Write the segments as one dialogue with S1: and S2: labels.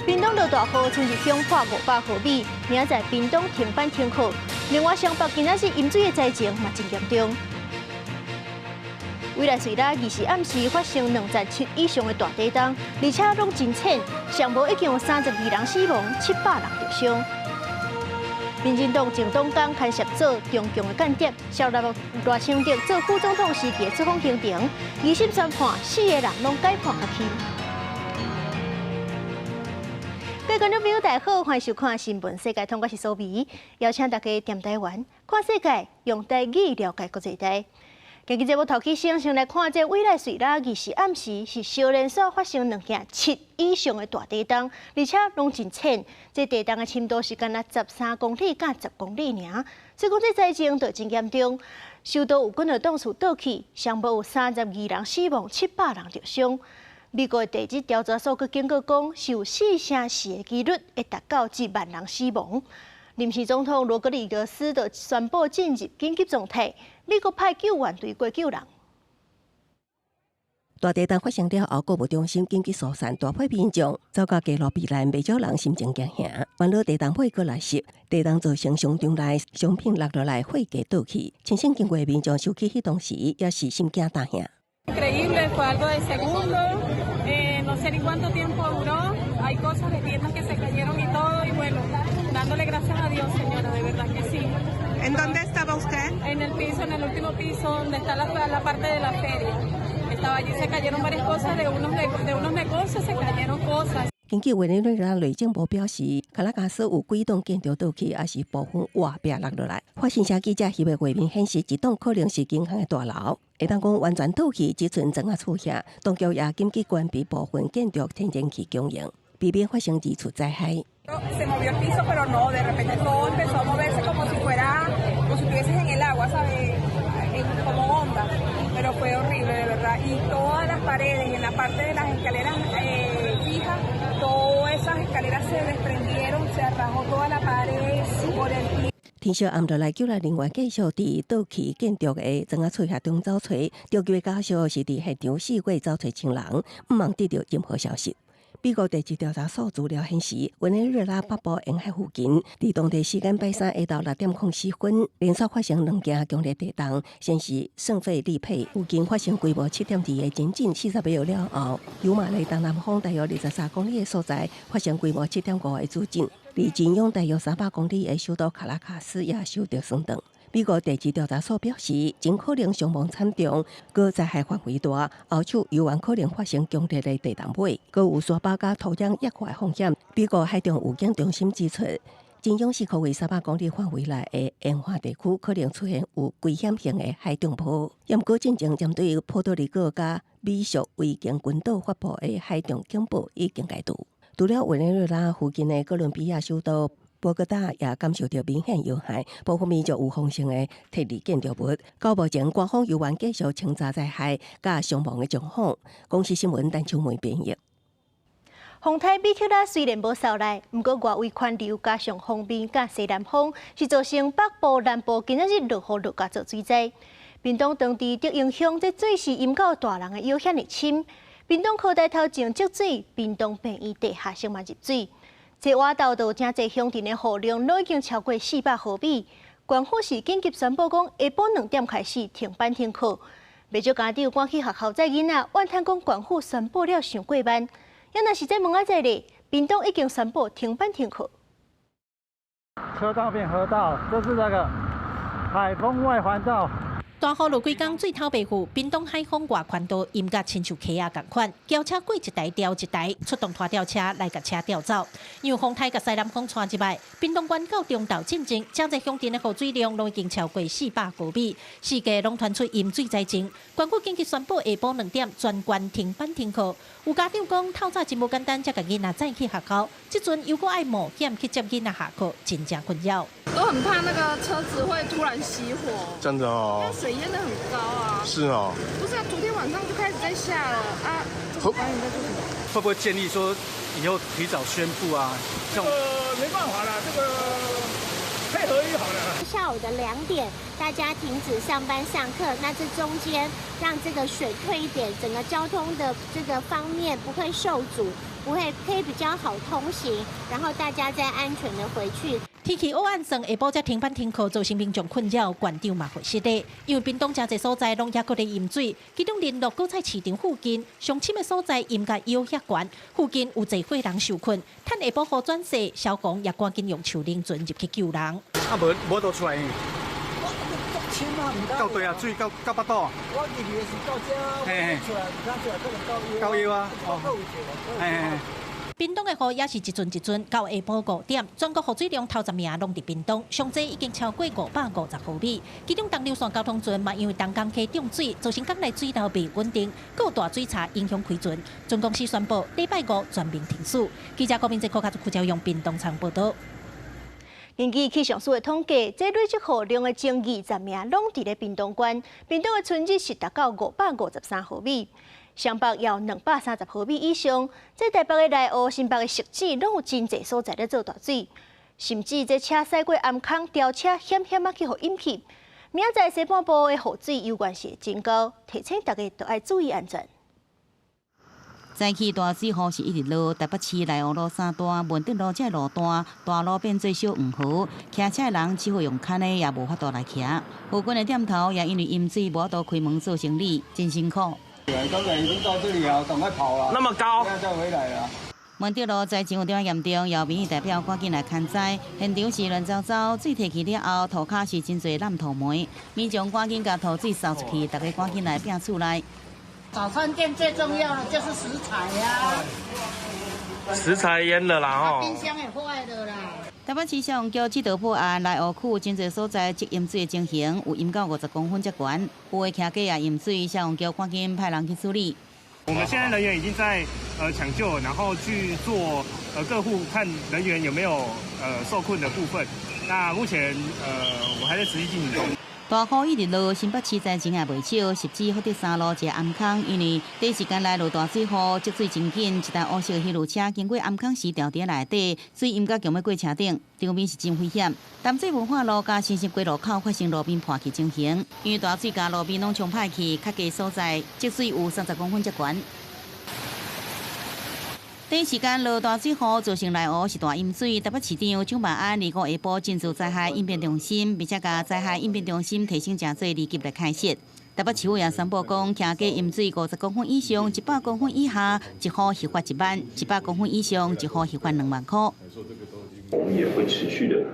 S1: 屏東落大雨，親像響破500毫米，明仔載屏東停班停課。另外，雙北今仔日淹水的災情嘛真嚴重。委內瑞拉24暗時發生2.7以上的大地動，而且攏真淺，上無已經有32人死亡，700人受傷。民進黨前黨工牽涉做中共的間諜，蕭納賴清德做副總統時期的出訪行程，二審宣判四个人攏改判較輕。各位觀眾朋友，大家好，歡迎收看《新聞世界通》，我是蘇美，邀請大家踮台灣看世界，用台語了解國際大。今日節目頭起先，先來看這委內瑞拉24暗時是相連紲發生2件7以上的大地動，而且攏真淺。這地動的深度是干焦13公里佮10公里爾，所以講這災情就真嚴重。首都有幾若棟厝倒去，上無有32人死亡，700人受傷。美國地質調查所閣警告講，是有4成4的幾率會達到1萬人死亡。臨時總統羅格里格斯就宣布進入緊急狀態，美國派救援隊過救人。
S2: 大地動發生了後，購物中心緊急疏散大批民眾，走到街路避難，袂少人心情驚嚇。元老地動會閣來襲，地動造成商場內商品落落來，貨架倒去。親身經過的民眾想起彼當時，也是心驚膽嚇。
S3: Increíble, fue algo de segundo, no sé ni cuánto tiempo duró, hay cosas de tiendas que se cayeron y todo, y bueno, dándole gracias a Dios, señora, de verdad que sí.
S4: ¿En dónde estaba usted?
S3: En el piso, en el último piso, donde está la parte de la feria. Estaba allí, se cayeron varias cosas de unos negocios, se cayeron cosas.
S2: 根據委內瑞拉內政部表示，卡拉卡斯有幾棟建築倒去，抑是部分瓦壁落落來。法新社記者翕的畫面顯示，一棟可能是銀行的大樓，會當講完全倒去，只賰磚仔厝遐。當局也緊急關閉部分建築天然氣供應，避免發生二次災害。
S4: Se movió el piso, pero no, de repente todo empezó a moverse como si fuera, como si estuvieses en el agua, ¿sabes? Como onda, pero fue horrible, de verdad. Y todas las paredes, en la parte de las escaleras fijas, todas esas escaleras se desprendieron, se rajó toda la pared por el
S2: 天色暗落來，救援人員繼續佇倒去建築的磚仔厝遐中走揣，著急的家屬是佇現場四處走揣親人，毋茫得著任何消息。美國地質調查所資料顯示，委內瑞拉北部沿海附近，佇當地時間拜三下晝6點04分，連續發生兩件強烈地動。先是聖費利佩附近發生規模7.2的前震，40秒了後，尤馬雷東南方大約23公里的所在發生規模7.5的主震，離震央大約300公里的首都卡拉卡斯也受著損斷。美國地質調查所表示，真可能傷亡慘重，閣災害範圍大，後續猶原可能發生強烈的地動尾，閣有沙包佮土壤液化風險。美國海上預警中心指出，震央四箍圍300公里範圍內的沿海地區可能出現有危險性的海中波。毋過進前針對波多黎各佮美屬維京群島發布的海上警報已經解除。除了委內瑞拉附近的哥倫比亞首都波哥大也感受著明顯搖撼，部分民眾有豐盛的撤離建築物。到目前，官方猶原繼續清查災害佮傷亡的狀況。公視新聞陳秋梅編譯。
S1: 風颱米克拉雖然無掃來，毋過外圍環流加上鋒面佮西南風，是造成北部、南部今仔日落雨落甲做水災。屏東當地德英鄉這水是淹到大人的腰遐爾深。屏東科大頭前積水，屏東病院地下室嘛入水。這倚斗就誠濟鄉鎮的雨量攏已經超過400毫米。縣府是緊急宣布講，下晡2點開始停班停課。袂少家長趕去學校載囡仔，怨嘆講縣府宣布了傷過慢。也若是這明仔載咧，屏東已經宣布停班停課。
S5: 車道變河道，這是那個海風外環道。
S6: 大雨落幾工，水頭袂富，屏東海風外環道淹甲親像溪仔仝款，轎車過一台掉一台，出動拖吊車來共車吊走。因為風颱佮西南風帶入來，屏東縣到中投進前，誠濟鄉鎮的雨水量攏已經超過400毫米，四界攏傳出淹水災情。縣府緊急宣布下晡2點全縣停班停課。有家長講，透早真無簡單，才共囡仔載去學校，這陣又閣愛冒險去接囡仔下課，真正困擾。
S7: 都很怕那個車子會突然熄火。
S8: 真的哦。
S7: 因為水淹得很高啊。
S8: 是哦。
S7: 不是啊，昨天晚上就開始在下了啊。這個你在做什麼？
S9: 會不會建議說以後提早宣布啊？
S10: 這個沒辦法了，這個配合就好了。
S11: 下午的2點，大家停止上班上課，那這中間讓這個水退一點，整個交通的這個方面不會受阻。不會可以比較好通行，然後大家再安全的回去。
S6: 天氣烏暗算，下晡才停班停課，造成民眾困擾，縣長嘛會失禮。因為屏東誠濟所在攏猶閣咧淹水，其中麟洛果菜市場附近上深的所在淹甲腰遐懸，附近有濟戶人受困，趁下晡雨轉細，消防也趕緊用樹奶船入去救人。
S9: 啊，無無倒出來。到對啊，水到到腹肚。
S10: 我入去的是到遮，我出來毋敢出來，可能到腰。
S9: 到腰啊！哦，嘿。
S6: 屏東的雨也是一陣一陣，到下晡5點，全國雨水量頭10名攏佇屏東，上濟已經超過550毫米。其中東流線交通船嘛，因為東港溪漲水，造成港內水流袂穩定，閣有大水槽影響開船。船公司宣布禮拜五全面停駛。記者郭明哲、柯卡祖、邱朝陽屏東採報導。
S1: 根據氣象署的統計，這累積雨量的前20名攏佇咧屏東縣，屏東的春日是達到553毫米。雙北有230毫米以上，這台北的內湖、新北的汐止，攏有真濟所在咧做大水，甚至這車駛過頷坑，吊車險險仔去予淹去。明仔載西半部的雨水猶原是會真高，提醒大家都愛注意安全。
S8: 早起大水雨是一直落，台北市內湖路三段、文德路這路段大路變做小黃河，騎車的人只好用牽的，也無法度來騎。附近的店頭也因為淹水無法度開門做生意，真辛苦。
S12: 剛才已經到這裡啊，趕快跑了。
S13: 那麼高，
S12: 現在再回來了。
S8: 文德路災情有點嚴重，由民意代表趕緊來勘災。現場是亂糟糟，水退去了後，塗跤是真濟爛土糜，民眾趕緊共土水掃出去，大家趕緊來摒厝內。
S14: 早餐店最重要的就是食材呀，
S13: 食材淹了啦吼，
S14: 冰箱也壞了啦。
S8: 台北市消防局這道破案，內湖區真濟所在積淹水的情形，有淹到50公分遮懸，有的徛架也淹水，消防局趕緊派人去處理。
S15: 我們現在人員已經在搶救，然後去做各戶看人員有沒有受困的部分。那目前我還在持續進行中。
S8: 大雨一直落，新北市災情也袂少。汐止福德三路一个頷坑，因為短時間內落大水雨，積水真緊，一台烏色休旅車經過頷坑時，掉佇內底，水淹甲強欲過車頂，場面是真危險。淡水文化路佮新生街路口發生路面破去情形，因為大水共路面攏沖歹去，較低所在積水有30公分遮懸。短時間落大水雨，造成內湖是大淹水。台北市長蔣萬安25下晡進駐災害應變中心，並且共災害應變中心提升誠做二級來開設。台北市府也宣布講，徛家淹水50公分以上、100公分以下，一戶核發1萬；100公分以上，一戶核發2萬塊。
S16: 我們也會持續的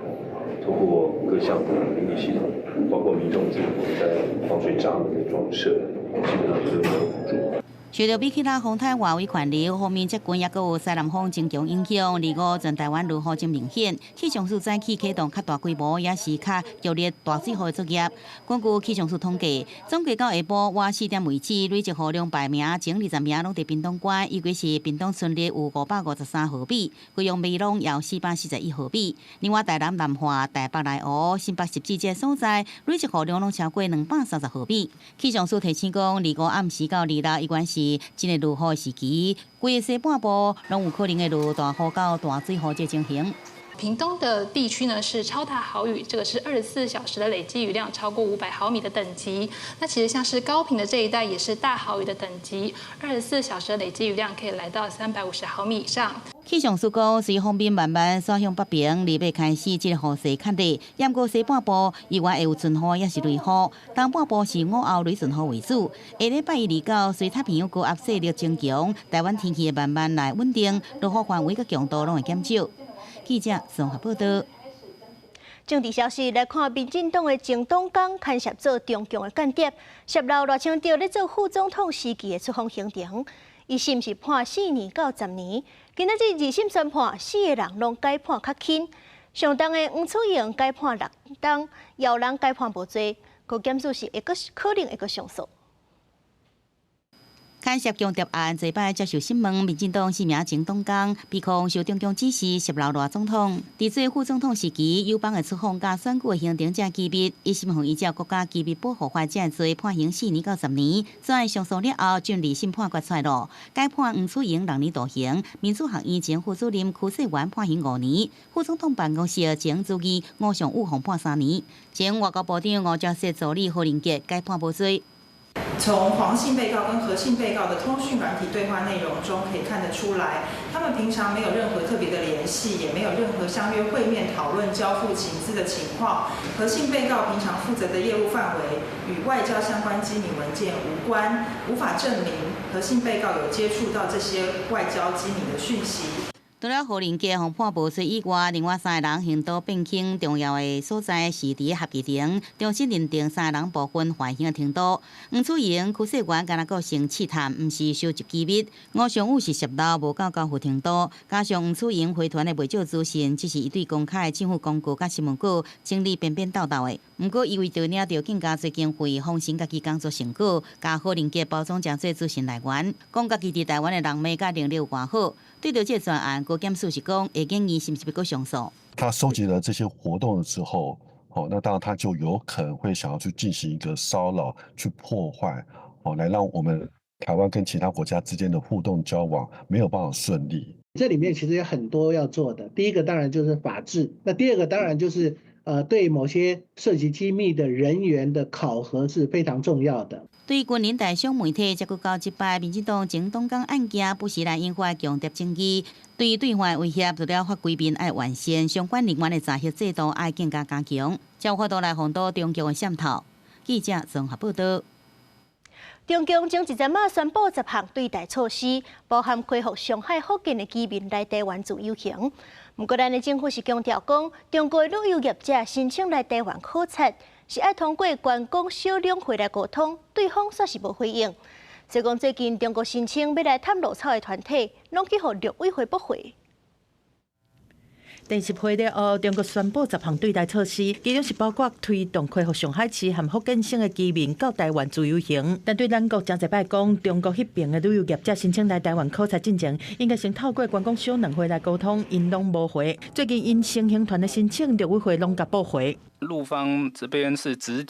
S16: 透過各項的應急系統，包括民眾自己在防水閘門的裝設，基本上是沒有補助。
S8: 受著比起拉風颱外圍環流，鋒面接近，抑閣有西南風增強影響，25全台灣落雨真明顯。氣象署早起啟動較大規模，也是較劇烈大水雨的作業。根據氣象署統計，總計到下晡晚4點為止，累積雨量排名前20名攏佇屏東縣，尤其是屏東春日有553毫米，高雄梅隆也有441毫米。另外，台南南化、台北內湖、新北汐止這所在，累積雨量攏超過230毫米。氣象署提醒講，25暗時到26，依然是真會落雨的時期，規個西半部攏有可能會落大雨到大水雨這情形。
S17: 屏東的地區呢是超大豪雨，這個是24小時的累積雨量超過500毫米的等級。那其實像是高屏的這一帶也是大豪雨的等級，24小時的累積雨量可以來到350毫米以上。
S8: 氣象署講，隨鋒面慢慢徙向北邊，28開始這個雨勢較熱，毋過西半部依然會有陣雨，抑是雷雨。東半部是午後雷陣雨為主。下禮拜一、二、九，隨太平洋高壓勢力增強，台灣天氣會慢慢來穩定，落雨範圍佮強度攏會減少。記者綜合報道。
S1: 政治消息來看，民進黨的前黨工牽涉做中共的間諜，涉撈賴清德咧做副總統時期的出訪行程，一審是判4年到10年。今仔日二審宣判，四個人攏改判較輕，上重的黃楚盈改判6冬，姚人改判無罪，閣檢視是會閣可能會閣上訴。
S8: 牽涉共諜案，這擺接受審問，民進黨四名前黨工被控受中共指示涉撈賴總統。佇做副總統時期，友邦的出訪佮選舉的行程遮機密，一審予依照國家機密保護法，這罪判刑4年到10年。在上訴了後，進二審判決出來囉，改判黃楚盈6年徒刑，民主學院前副主任柯世元判刑5年，副總統辦公室前主任吳尚武予判3年，前外交部長吳釗燮助理何仁杰改判無罪。
S18: 從黃姓被告跟何姓被告的通訊軟體對話內容中可以看得出來，他們平常沒有任何特別的聯繫，也沒有任何相約會面討論交付情資的情況。何姓被告平常負責的業務範圍與外交相關機密文件無關，無法證明何姓被告有接觸到這些外交機密的訊息。
S8: 除了何林傑予判無罪以外，另外三个人刑度變輕，重要的所在是佇合議庭重新認定三个人部分犯行的程度。黃楚盈、區世元敢若閣先試探，毋是收集機密。吳尚武是泄露無夠交付程度，加上黃楚盈回傳的袂少資訊，只是伊對公開的政府公告佮新聞稿整理邊邊斗斗的。毋過伊為著領著更加濟經費，封神家己工作成果，共何林傑包裝成做資訊來源，講家己佇台灣的人脈佮能力有偌好。對著這個專案，高檢署是講會建議是毋是欲閣上訴。
S19: 他收集了這些活動了之後，哦，那當然他就有可能會想要去進行一個騷擾、去破壞，哦，來讓我們台灣跟其他國家之間的互動交往沒有辦法順利。
S20: 這裡面其實有很多要做的，第一個當然就是法治，那第二個當然就是對某些涉及機密的人員的考核是非常重要的。
S8: 對軍人帶上媒體，才閣到這擺，民進黨前黨工案件不時來引發強烈爭議。對對岸威脅，除了法規面愛完善，相關人員的查核制度愛更加加強，才有法度來防堵中共的滲透。記者綜合報道。
S1: 中共前一陣仔宣布10項對台措施，包含恢復上海、福建的居民來台灣自由行。毋過，咱的政府是強調講，中國的旅遊業者申請來台灣考察，是愛通過觀光小兩會來溝通，對方煞是無回應。所以講，最近中國申請欲來探路草的團體，攏去予陸委會駁回。
S21: 電視會了後，中國宣布10項對台措施，其中是包括推動恢復上海市和福建省的居民到台灣自由行。但對咱國誠濟擺講，中國彼爿的旅遊業者申請來台灣考察進前，應該先透過觀光小兩會來溝通，𪜶攏無回。最近𪜶先行團的申請，陸委會攏共駁回。
S22: 陸方這邊是直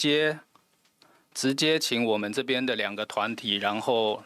S22: 接請我們這邊的兩個團體，然後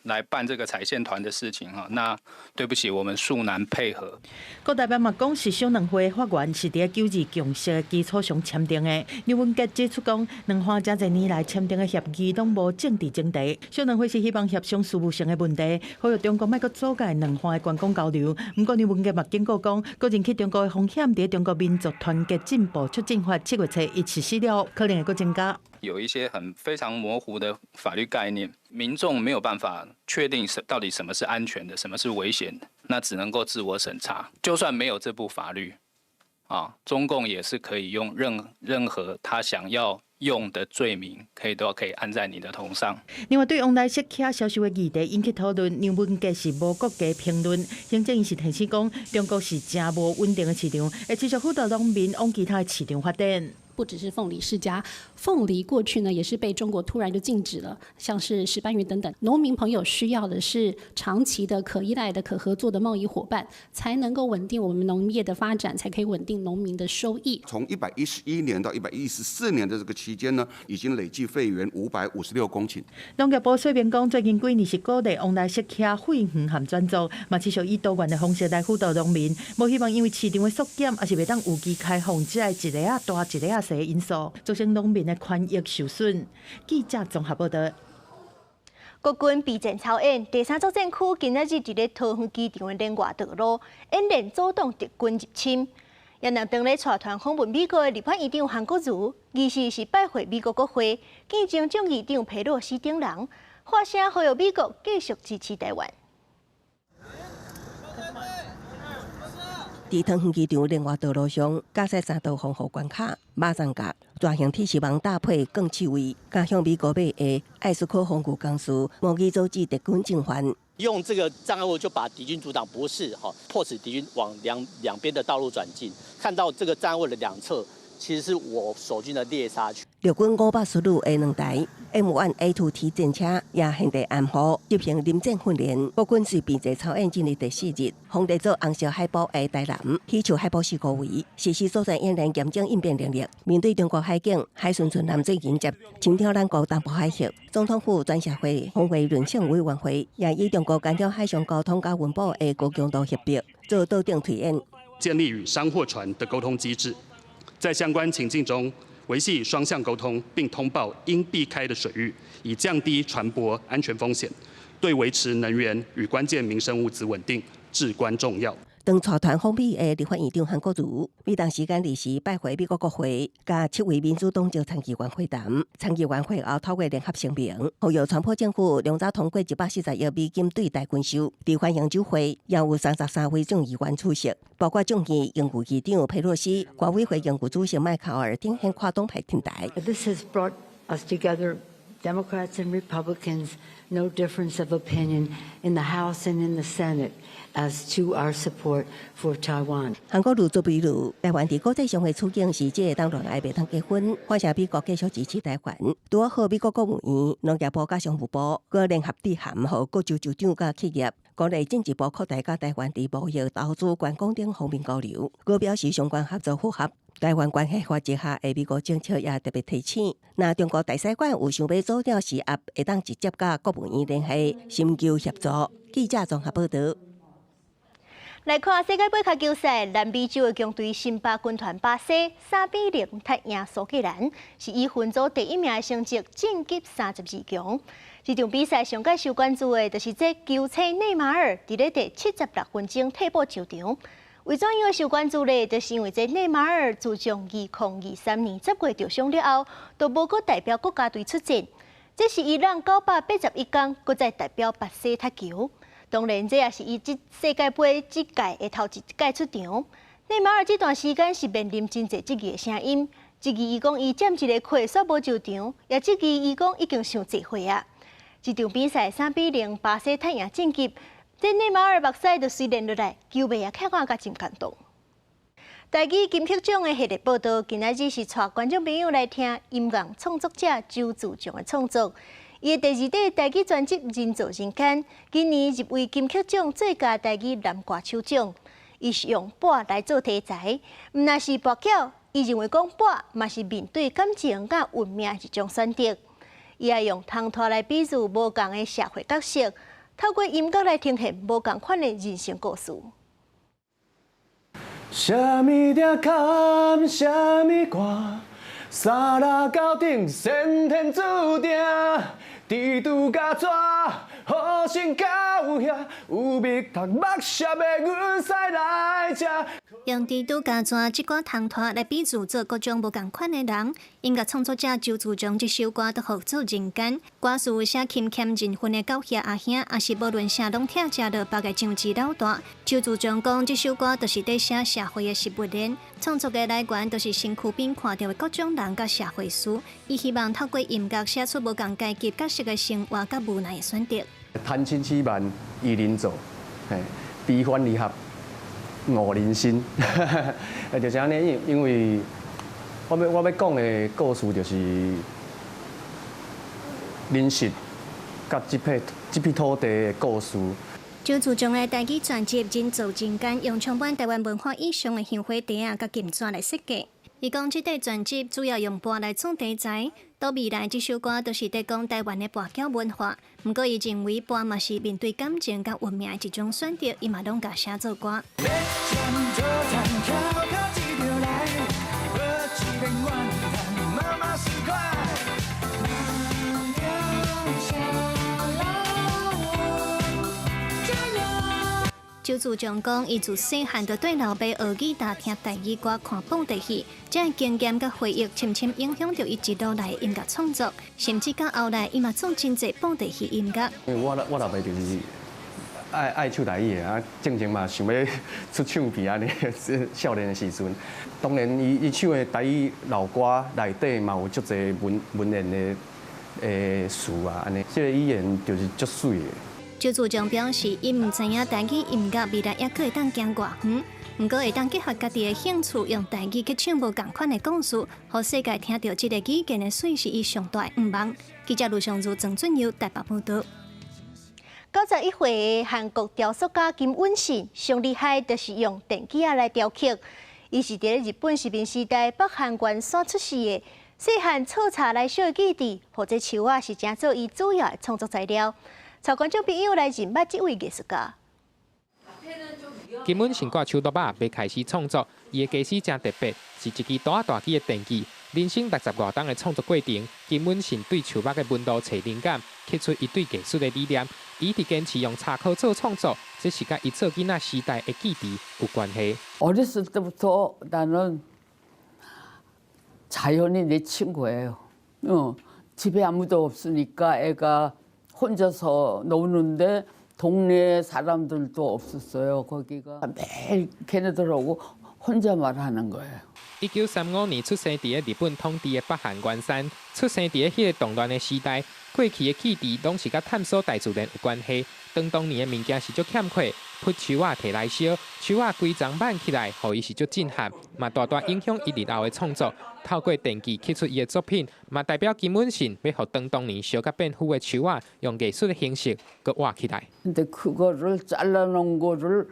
S22: 來辦這個踩線團的事情哈，那對不起，我們恕難配合。
S21: 郭代表嘛講，是小兩會法源是佇九二共識的基礎上簽訂的。劉文傑指出講，兩岸誠濟年來簽訂的協議攏無政治爭議。小兩會是希望協商事務性的問題，呼籲中國莫閣阻礙兩岸的觀光交流。毋過劉文傑嘛警告講，個人去中國的風險，佇中國民族團結進步促進法7月初一實施了，可能會閣增加。
S22: 有一些很非常模糊的法律概念，民眾沒有辦法確定是到底什麼是安全的，什麼是危險的，那只能夠自我審查。就算沒有這部法律，啊，中共也是可以用任何他想要用的罪名，可以都可以按在你的頭上。
S21: 另外，對王來釋車銷售的議題引起討論，梁文傑是無國家評論。行政院是提醒講，中國是誠無穩定的市場，會持續輔導農民往其他的市場發展。
S23: 不只是鳳梨釋迦，鳳梨過去呢也是被中國突然就禁止了，像是石斑魚等等。農民朋友需要的是長期的、可依賴的、可合作的貿易夥伴，才能夠穩定我們農業的發展，才可以穩定農民的收益。
S24: 從111年到114年的這個期間呢，已經累計廢園556公頃。
S21: 農業部說明講，最近幾年是鼓勵往來釋迦廢園和轉作，嘛持續以多元的方式來輔導農民，無希望因為市場的縮減，抑是袂當有機開放，這个一个仔大一个仔細的因素，造成農民的權益受損。記者綜合報道。
S1: 國軍備戰操演，第三作戰區今仔日佇咧桃園機場的聯外道路演練阻擋敵軍入侵。也若當咧帶團訪問美國的立法院長韓國瑜，其實是拜會美國國會，見證眾議長佩洛西等人，發聲呼籲美國繼續支持台灣。
S2: 佇桃園機場聯外道路上，架設三道防護關卡，馬上甲大型鐵絲網搭配鋼刺圍，加向美國買的愛斯科防禦公司模擬阻止敵軍進犯。
S25: 用這個障礙物就把敵軍阻擋，不是哈，迫使敵軍往兩邊的道路轉進。看到這個障礙物的兩側，其實是我守軍的獵殺區。
S2: 陸軍515的兩台 M1A2T 戰車也現地掩護執行臨戰訓練。國軍隨備戰操演進入第四日，封地做紅色海報的台南起樹海報四個圍，實施作戰演練，驗證應變能力。面對中國海警海巡船艦最近接侵挑咱國東部海域，總統府轉協會防衛論性委員會也以中國干擾海上交通佮文保的高強度協議做導頂推演，
S26: 建立與商貨船的溝通機制，在相關情境中，
S3: 維繫雙向溝通，並通報應避開的水域，以降低船舶安全風險，對維持能源與關鍵民生物資穩定至關重要。
S2: 當帶團訪美的立法院長韓國瑜，美東時間2時拜會美國國會，佮七位民主黨籍參議員會談。參議員會後透過聯合聲明，呼籲川普政府量早通過140億美金對台軍售。佇歡迎酒會，也有33位眾議員出席，包括眾議院榮譽議長佩洛西、國委會榮譽主席麥考爾等跨黨派挺台。
S4: This has brought us together, Democrats and Republicans, no difference of opinion in the House and in the Senate as to our support for Taiwan.
S2: 韓國瑜做比喻，台灣佇國際上的處境是這個當戀愛袂當結婚，反正美國繼續支持台灣。拄好美國國務院、農業部佮商務部，閣聯合致函予各州州長佮企業，鼓勵進一步擴大佮台灣佇貿易、投資、觀光等方面交流。閣表示相關合作符合台灣關係法之下的美國政策，也特別提醒，若中國大使館有想欲阻擋施壓，會當直接佮國務院聯繫，尋求協助。記者綜合報道。
S1: 來看世界盃跤球賽，南美洲的強隊森巴軍團巴西3比0踢贏蘇格蘭，是以分組第一名的成績晉級32強。這場比賽上蓋受關注的，就是這球星內馬爾佇咧第76分鐘替補上場。為怎樣會受關注呢？就是因為這內馬爾自從2023年10月受傷了後，都無閣代表國家隊出戰。這是伊攏981工，閣再代表巴西踢球。當然，這也是伊這世界盃這屆的頭一屆出場。內馬爾這段時間是面臨真濟質疑的聲音，質疑伊講伊佔一个缺煞無上場，也質疑伊講已經傷濟歲啊。這場比賽3比0，巴西踢贏晉級。這內馬爾目屎就隨連落來，球迷也看甲真感動。台語金曲獎的系列報道，今仔日是帶觀眾朋友來聽音樂創作者周自強的創作。伊的第二張台語專輯《人造人間》，今年入圍金曲獎最佳台語男歌手獎。伊是用跋來做題材，毋但是跋筊，伊認為講跋嘛是面對感情佮運命一種選擇。伊也用唐拖來比喻無仝的社會角色，透過音樂來呈現無仝款的人生故事。
S5: 啥物鼎坎，啥物歌，三六九鼎，先天注定。蜘蛛佮蛇，好生到遐，有蜜读目涩的阮屎來食。
S7: 用蜘蛛佮蛇這寡唐拖來比喻做各種無仝款的人，音樂創作者周自強這首歌都號做人間，歌詞寫勤儉認份的狗血阿兄，抑是無論啥攏疼食落腹的章子老大。周自強講，這首歌就是佇寫社會的食物鏈，創作的來源就是身軀邊看著的各種人佮社會事。伊希望透過音樂寫出無仝階級角色的生活佮無奈的選擇。
S11: 貪嗔癡慢疑人做，嘿，悲歡離合悟人心，就是按呢，因為我欲講的故事就是人實佮這片土地的故事。
S7: 周自強的台語專輯《人造人間》，用充滿台灣文化意象的香火袋仔佮金紙來設計。伊講，這塊專輯主要用跋來做題材，到未來這首歌都是佇講台灣的跋筊文化。毋過，伊認為跋嘛是面對感情佮運命的一種選擇，伊嘛攏共寫做歌。周自強講，伊自細漢就對老爸學吉他、聽台語歌、看布袋戲，這个經驗佮回憶深深影響著伊一路來的音樂創作，甚至到後來，伊嘛做真濟布袋戲音樂。
S11: 因為我老爸就是愛唱台語的啊，進前嘛想欲出唱片按呢，少年的時陣，當然伊唱的台語老歌內底嘛有足濟文言的詞啊，按呢，這个語言就是足媠的。
S7: 周自強表示，伊毋知影台語音樂未來猶閣會當行偌遠，毋過會當結合家己的興趣，用台語去唱無仝款的故事，予世界聽著這个語言的媠，是伊上大的願望。記者盧尚如、曾俊佑台北報導。
S1: 91歲的韓國雕塑家金允信，上厲害就是用電機仔來雕刻。伊是佇咧日本殖民時代北韓元山出世的，細漢採柴來燒基地，予這樹仔是成做伊主要的創作材料。帶觀眾朋友來認捌這位藝術家。
S26: 金允信掛手躂仔欲開始創作，伊的家私誠特別，是一支大仔大支的電鋸，人生六十外冬的創作過程，金允信對樹木的紋路揣靈感，提出伊對藝術的理念。伊一直堅持用插科做創作，這是佮伊做囡仔時代的記憶有關係。
S6: 어렸을 때부터 나는 자연이 내 친구예요. 집에 아무도 없으니까 애가 혼자서 노는데 동네 사람들도 없었어요. 거기가 매일 걔네들하고 혼자 말하는 거예요.
S26: 1935年出生佇个日本統治的北韓元山，出生佇个彼个動亂的時代，過去的記憶攏是佮探索大自然有關係。當當年的物件是足欠缺，浡樹仔提來燒，樹仔規叢挽起來，予伊是足震撼，嘛大大影響伊日後的創作。透過電器刻出伊的作品，嘛代表金允信欲予當當年燒甲變灰的樹仔，用藝術的形式閣活起來。
S6: 근데 그거를 잘라놓은 거를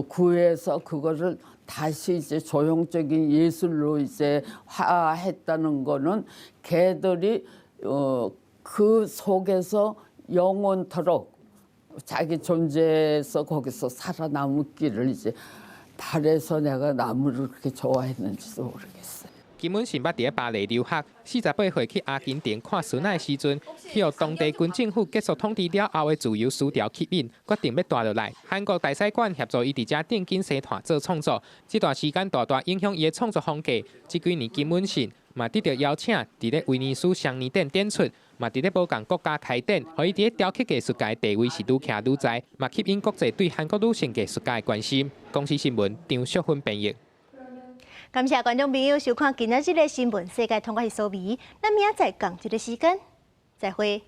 S6: 구해서 그거를 다시 이제 조형적인 예술로 이제 화했다는 거는 걔들이 그 속에서 영원토록 자기 존재에서 거기서 살아남기를 이제 바래서 내가 나무를 그렇게 좋아했는지도 모르겠어요.
S26: 金允信捌佇咧巴黎留學，48歲去阿根廷看孫仔的時陣，去予當地軍政府結束統治了後的自由思潮吸引，決定欲蹛落來。韓國大使館協助伊佇遮釘金絲炭做創作，這段時間大大影響伊的創作風格。這幾年金允信嘛得到邀請，佇咧威尼斯雙年展展出，嘛佇咧無仝國家開展，予伊佇咧雕刻藝術界地位是愈徛愈在，嘛吸引國際對韓國女性藝術家的關心。公視新聞張淑芬編譯。
S1: 感謝觀眾朋友收看今仔日的新聞世界通，我是蘇美，咱明仔載仝一个時間，再會。